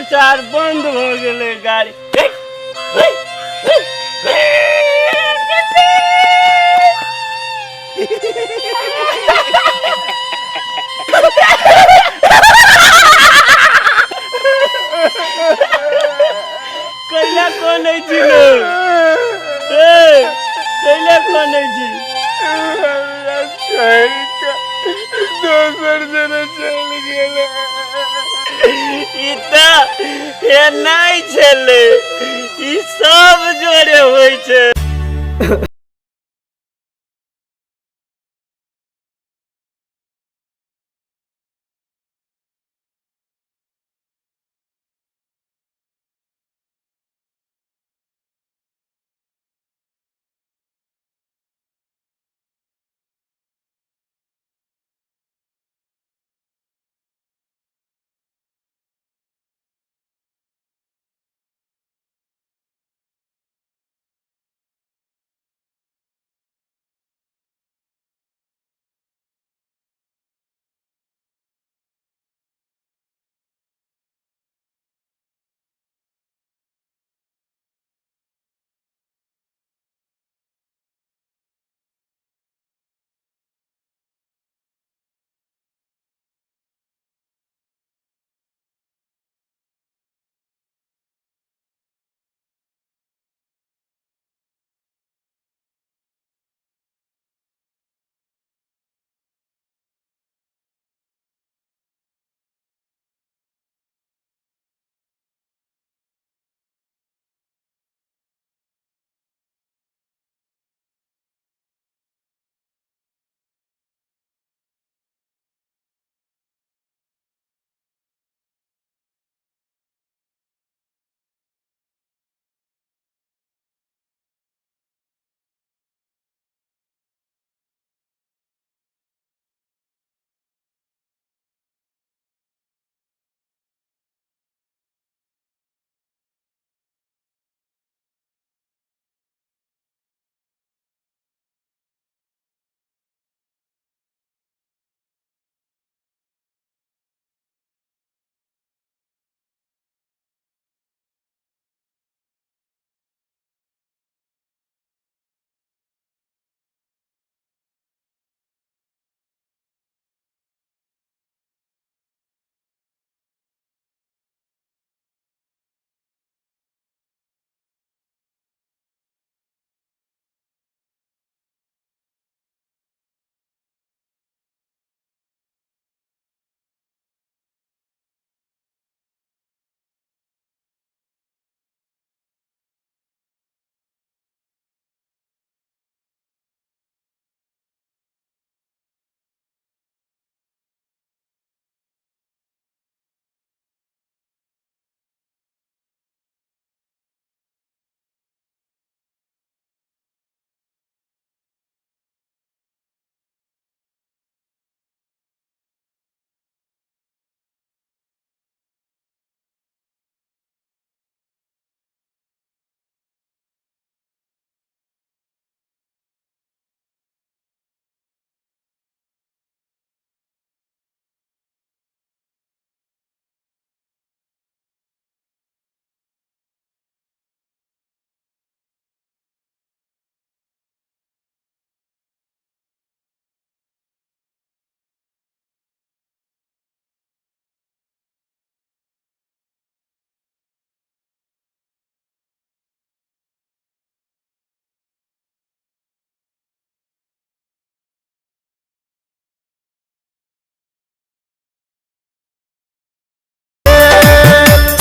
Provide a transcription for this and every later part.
प्रचार बंद भऽ गेलै गाड़ी। कैला कोन छी ए? कैला कोन छी? हमरा छोड़ि कऽ दोसर जने चलि गेल। ई तऽ एनाइ छलै, ई सब जोरे होइ छै।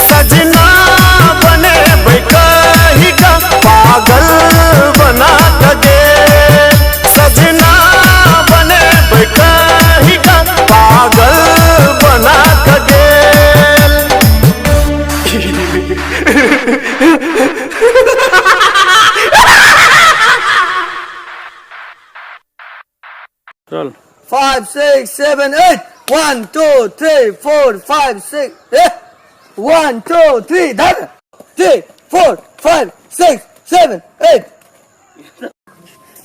सजना बने कही का पागल बना के, सजना बने कही का पागल बना के गेल। चल। 5, 6, 7, 8. 1, 2, 3, 4, 5, 6. 1, 2, 3, 3, 4, 5, 6, 7, 8.